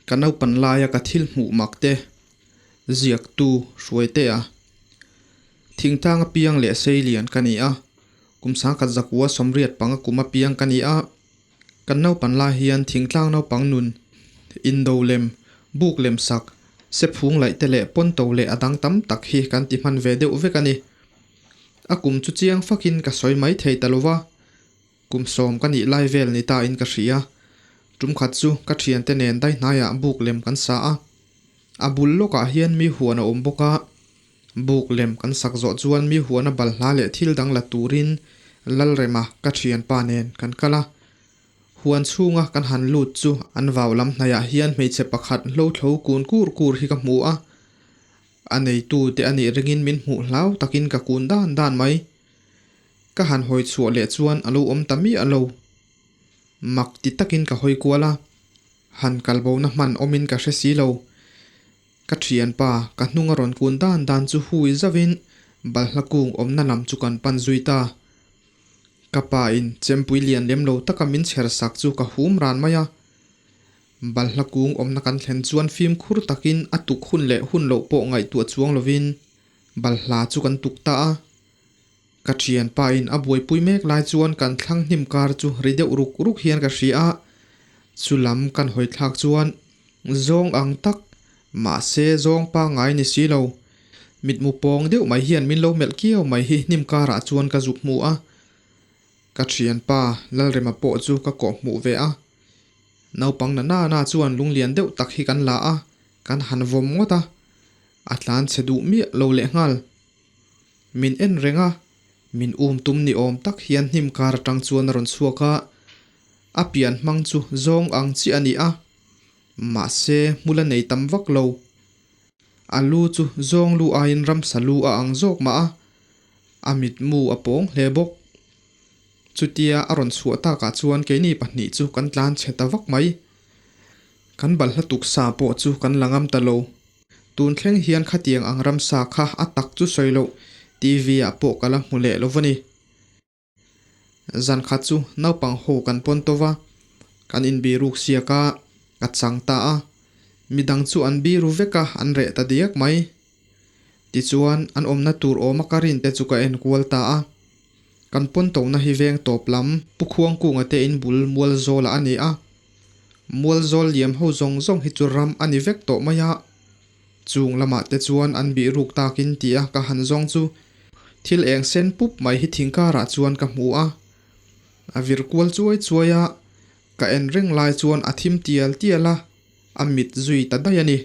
Ka naupan laia ka thil hmuh mak te ziaktu Hruaitea thingtlang apiang leh seilian ka ni a, kum sangkhat zakua 85 kum apiang ka ni a. Kan naupan lai hian thingtlang naupang nun, indo lem, buk lem sak, sephung laih te leh pawnto leh a dang tam tak hi kan ti hman ve deuh vek a ni. A kum chu chiang fakin ka sawi mai thei ta lova, kum 10 ka nih lai vel ni ta in ka hria. Tum khat chu ka thiante nen daihnaiah buk lem kan sa a, a bul lawkah hian mi huan a awm bawk a. Buk lem kan sak zawh chuan mi huan a balhla leh thil dang la turin Lalrema ka thianpa nen kan kal a. Huan chhunga kan han lut chu an vau lam hnaiah hian hmeichhe pakhat hlothlo kun kur kur hi ka hmu a. A neitu te a nih ringin min hmuh hlau takin ka kun dan dan mai. Ka han hawi chhuah leh chuan a lo awm ta miah lo. Mak ti takin ka hawi kual a, han kalbo na hman awmin ka hre si lo. Ka thianpa ka hnung a rawn kun dan dan chu hui zauhin balhla kung awmna lam chu kan pan zui ta. Ka pa in chempui lian lem lo taka min chher sak chu ka hum ran mai a. Balhla kung awmna kan thlen chuan fimkhur takin a tuk hun leh hun loh pawh ngaihtuah chuang lovin balhla chu kan tuk ta a. Ka thianpa in a buaipui mek lai chuan kan thlang hnim kar chu ri deuh ruk ruk hian ka hria a, chu lam kan hawi thlak chuan zawng ang tak, mahse zawng pangngai ni si lo. Mitmu pawng deuh mai hian min lo melh kiau mai hi hnim karah chuan ka zuk hmu a. Ka thianpa Lalrema pawh chu ka kawh hmuh ve a. Naupang na na na chuan lunglian deuh tak hi kan la a, kan han vawm ngawt a. A tlan chhe duh miah lo lehnghal. Min en reng a, min um tum ni awm tak hian hnim kar atang chuan a rawn chhuak a, a pian hmang chu zawng ang chiah a ni a, mahse hmul a nei tam vak lo. A lu chu zawng lu aiin ramsa lu a ang zawk mah a, a mitmu a pawng hle bawk. Chutia a rawn chhuah takah chuan keini pahnih chu kan tlan chhe ta vak mai. Kan balhla tuksa pawh chu kan la ngam ta lo. Tun thleng hian khatiang ang ramsa kha a tak chu sawi loh, TV ah pawh ka la hmu leh lo va ni. Zan khat chu naupang ho kan pawn tawh va, kan inbiruk siak a, ka chang ta a. Midang chu an biru vek a, an reh ta diak mai. Tichuan, an awmna tur awma ka rin te chu ka en kual ta a. Kan pawn tohna hi veng tawp lam Pu Khuangkunga te in bul Mualzawlah a ni a. Mualzawl liam ho zawng zawng hi chu ram a ni vek tawh mai a. Chung lamah te chuan an bih ruk takin ti a ka han zawng chu thil eng sen pup mai hi thingkarah chuan ka hmu a. A vir kual chuai chuai a, ka en reng lai chuan a thim tial tial a, a mit zui ta daih a ni.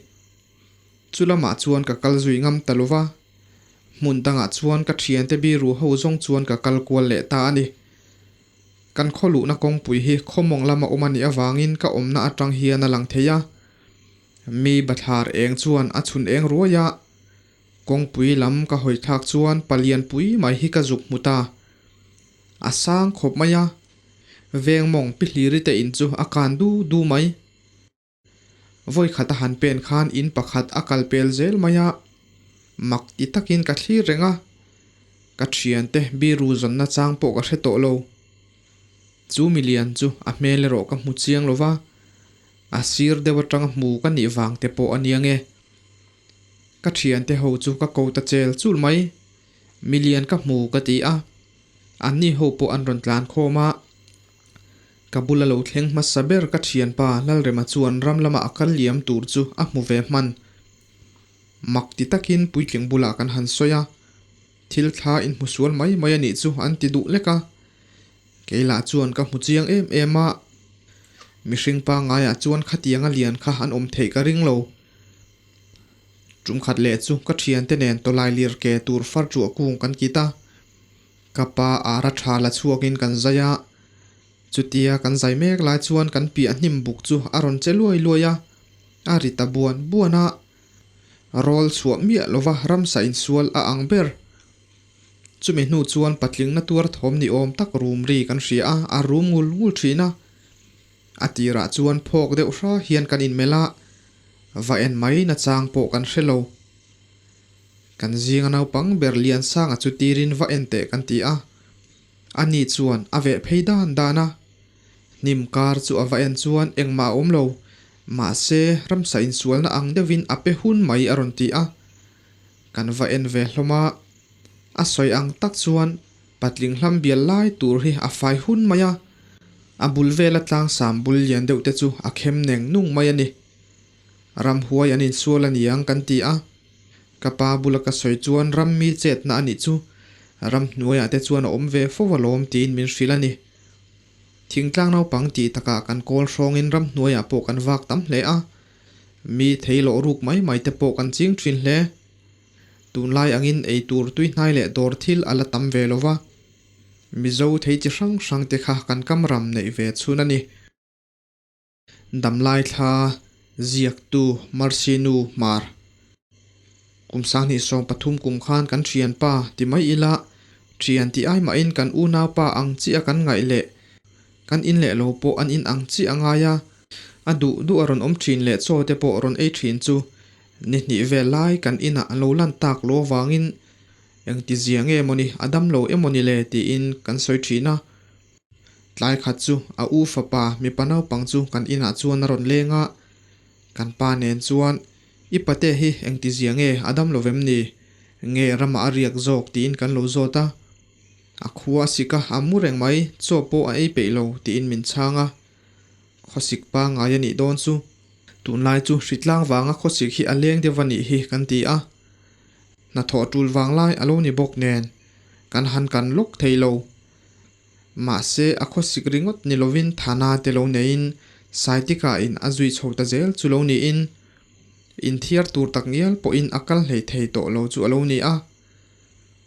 Chu lamah chuan ka kal zui ngam ta lo va, hmun dangah chuan ka thiante biru ho zawng chuan ka kal kual leh ta a ni. Kan khaw luhna kawngpui hi khawmawng lama awm a nih avangin ka awmna atang hian a lang thei a. Mi bathlar eng chuan a chhun eng ruai a, kawngpui lam ka hawi thlak chuan palianpui mai hi ka zuk hmu ta. A sang khawp mai a, vengmawng pi hliri te in chu a kan du du mai. Vawi khat a han pen khan in pakhat a kal pel zel mai a, mak ti takin ka thlir reng a, ka thiante biru zawnna chang pawh ka hre tawh lo. Chu milian chu a hmel erawh ka hmu chiang lo va, a sir deuh atanga hmu ka nih vang te pawh a nia nge. Ka thiante ho chu ka ko ta chel chul mai, milian ka hmu ka ti a, anni ho pawh an rawn tlan khawm a. Ka bula lo thleng hmasa ber ka thianpa Lalrema chuan ram lama a kal liam tur chu a hmu ve hman. Mak ti takin puitling bulah kan han sawi a, thil thla inhmu sual mai mai a nih chu an ti duh lek a. Kei lah chuan ka hmu chiang em em a, mihring pangaiah chuan khatianga lian kha an awm theih ka ring lo. Tumkhat leh chu ka thiante nen tawlai lir ke tur far chuah kung kan kit a. Ka pa ara tha la chhuakin kan zai a, chutia kan zai mek lai chuan kan piah hnim buk chu a rawn che luai luai a, a ri ta buan buan a. Rawl chhuah miah lova ramsa insual a ang ber. Chumi hnu chuan patling na tuar thawm ni awm tak rum ri kan hria a, a rum ngul ngul thin a. A tirah chuan phawk deuh hra hian kan inmelh a, va en mai nachang pawh kan hre lo. Kan zinga naupang ber Liansanga chu tirin va en teh kan ti a. Ani chuan a veh phei dan dan a. Hnim kar chu a va en chuan engmah a awm lo. Mahse, ramsa insualna ang deuhin a pe hun mai a rawn ti a. Kan va en ve hlawm a, a sawi ang tak chuan patling hlam bial lai tur hi a fai hun mai a, a bul vela tlangsam bul lian deuh te chu a khem neng nung mai a ni. Ramhuai an insual a niang kan ti a, ka pa bula ka sawi chuan ram mi chetna a nih chu ramhnuaiah te chuan a awm ve fo alawm tiin min hrilh a ni. Thingtlang naupang tih takah kan kawl hrawngin ramhnuaiah pawh kan vak tam hle a, mi thei lawh ruk mai mai te pawh kan ching thin hle. Tunlai angin eitur tuihnai leh dawr thil a la tam ve lo va, Mizo thei chi hrang hrang te kha kan kam ram neih ve chhun a ni. Damlai thla ziaktu Mercy Nu Hmar. Kum 2013 kum khan kan thianpa ti mai ila, thian tih ai mahin kan unaupa ang chiah kan ngaih leh kan in leh lo pawh an in ang chiah a ngai a, a duh duh a rawn awm thin leh chaw te pawh rawn ei thin chu ni hnih vel lai kan inah an lo lan tak lo avangin engtizia nge mawni a dam lo emawni le tiin kan sawi thin a. Tlai khat chu a u fapa mipa naupang chu kan inah chuan a rawn leng a, kan pa nen chuan I pate hi engtizia nge a dam lo vem ni? Nge ramah a riak zawk tiin kan lo zawt a. A khua a sik a, a mu reng mai, chaw pawh a ei peih lo tiin min chhang a. Khawsik pangngai a nih dawn chu. Tunlai chu hritlang vanga khawsik hi a leng deuh a nih hi kan ti a. Hnathawh tul vanglai a lo ni bawk nen kan han kan lawk thei lo. Mahse, a khawsik ringawt ni lovin Thana te lo neiin Saitika in a zui chho ta zel chu lo niin inthiar tur tak ngial pawhin a kal hlei thei tawh lo chu a lo ni a.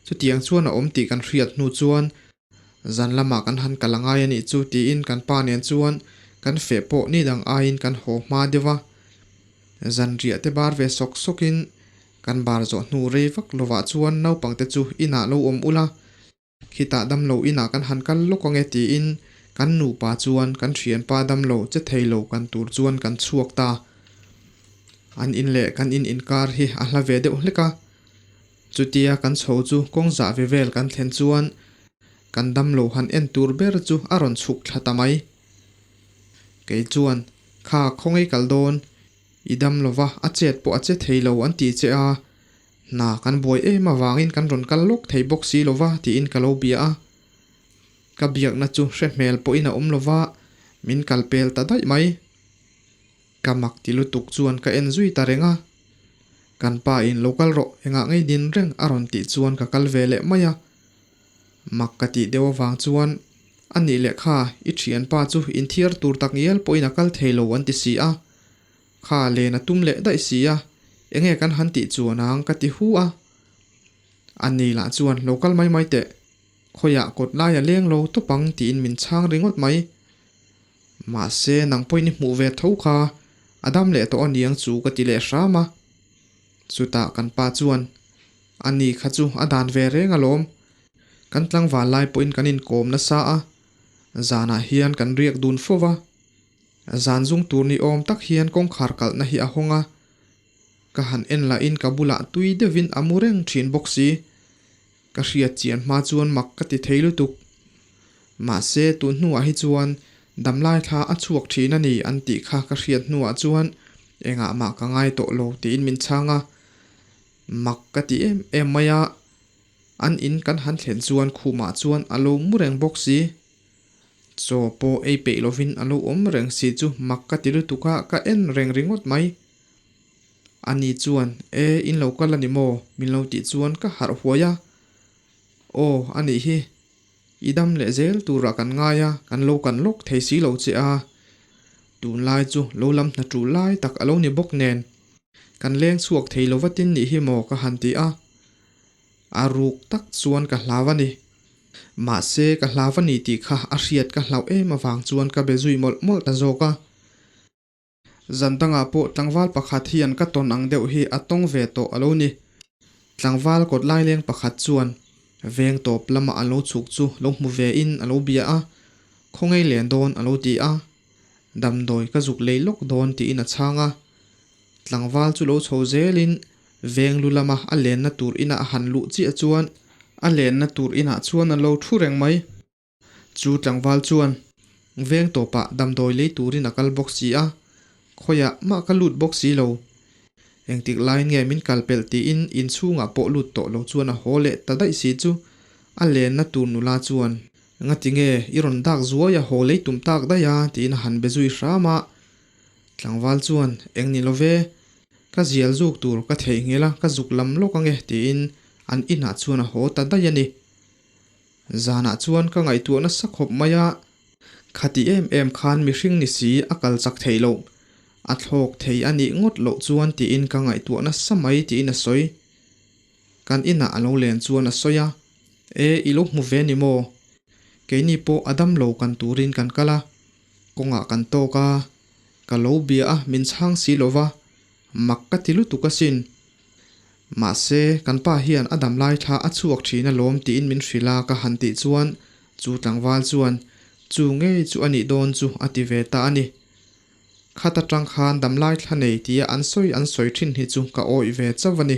Chutiang chuan a awm tih kan hriat hnu chuan zan lamah kan han kal a ngai a nih chu tiin kan pa nen chuan kan feh pawh ni dang aiin kan haw hma deuh a. Zanriah te bar ve sawk sawkin kan bar zawh hnu rei vak lovah chuan naupangte chu inah lo awm ula, Khitah damlo inah kan han kal lawk ange tiin kan nupa chuan kan thianpa damlo che thei lo kan tur chuan kan chhuak ta. An in leh kan in inkar hi a hla ve deuh hlek a. Chutia kan chho chu kawng zah ve vel kan thlen chuan kan damlo han en tur ber chu a rawn chhuk thla ta mai. Kei chuan, Kha khawngaih kal dawn, i damlova a chet pawh a che thei lo an ti che a, Hna kan buai em avangin kan rawn kal lawk thei bawk si lova tiin ka lo bia a. Ka biakna chu hre hmel pawhin a awm lova, min kal pel ta daih mai. Ka mak ti lutuk chuan ka en zui ta reng a. Kan pa in lo kal rawh engah ngei din reng a rawn tih chuan ka kal ve leh mai a. Mak ka tih deuh avang chuan a nih leh kha i thianpa chu inthiar tur tak ngial pawhin a kal thei lo an ti si a. Kha len a tum leh daih si a, enge kan han tih chuan ang ka ti hu a. A ni lah chuan lo kal mai mai teh, khawiah kawt lai a leng lo tawp ang tiin min chhang ringawt mai. Mahse nang pawhin i hmuh ve tho kha, a dam leh tawh a niang chu ka ti leh hram a. Chutah kan pa chuan, A ni kha chu a dan ve reng alawm, kan tlangval lai pawhin kan inkawm nasa a, zanah hian kan riak dun fo va. Zan zung tur ni awm tak hian kawngkhar kalhna hi a hawng a, ka han en lahin ka bulah tui deuhin a mu reng thin bawk si. Ka hriat chian hma chuan mak ka ti thei lutuk. Mahse tun hnuah hi chuan damlai thla a chhuak thin a ni an tih kha ka hriat hnuah chuan engah mah ka ngai tawh lo tiin min chhang a. Mak ka ti em em mai a, an in kan han thlen chuan khumah chuan a lo mu reng bawk si. Chaw pawh ei peih lovin a lo awm reng si chu mak ka ti lutuk a, ka en reng ringawt mai. Ani chuan, E, in lo kal a ni maw? Min lo tih chuan ka harh huai a. Aw, a nih hi. I dam leh zel turah kan ngai a, kan lo kan lawk thei si lo che a. Tunlai chu lo lam hna tul lai tak a lo ni bawk nen, kan leng chhuak thei lo vatin nih hi maw ka han ti a. A ruk tak chuan ka hlau a ni. Mahse, ka hlau a ni tih kha a hriat ka hlauh em avang chuan ka be zui mawlh mawlh ta zawk a. Zan dangah pawh tlangval pakhat hian ka tawn ang deuh hi a tawng ve tawh a lo ni. Tlangval kawt laileng pakhat chuan veng tawp lama a lo chhuk chu lo hmu ve in a lo bia a, Khawngei len dawn a lo ti a. Damdawi ka zuk lei lawk dawn tiin a chhang a. Tlangval chu lo chho zelin veng lu lama a lenna tur inah a han luh chiah chuan a lenna tur inah chuan a lo thu reng mai. Chu tlangval chuan veng tawpah damdawi lei turin a kal bawk si a, Khawiah mah ka lut bawk si lo. Engtik laiin nge min kal pelh tiin inchhungah pawh lut tawh lo chuan a haw leh ta daih si chu a lenna tur nula chuan, Ngati nge i rawn dak zuai a haw lei tum tak daih a? tiin a han be zui hram a. Tlangval chuan, Eng ni lo ve, ka zial zuk tur ka theihnghilh a, ka zuk lam lawk ange tiin an inah chuan a haw ta daih a ni. Zanah chuan ka ngaihtuah nasa khawp mai a, khati em em khan mihring ni si a kal chak theih loh, a thlawk thei a nih ngawt loh chuan tiin ka ngaihtuah nasa mai tiin a sawi. Kan inah a lo len chuan a sawi a, E, i lo hmu ve ni maw? Keini pawh a dam lo kan turin kan kal a, kawngah kan tawk a, ka lo bia a min chhang si lo va, mak ka ti lutuk asin. Mahse, kan pa hian a dam lai thla a chhuak thin alawm tiin min hrilh a ka han tih chuan chu tlangval chuan chu ngei chu a nih dawn chu a ti ve ta a ni. Khat atang khan dam lai thla nei tia an sawi an sawi thin hi chu ka awih ve chauh a ni.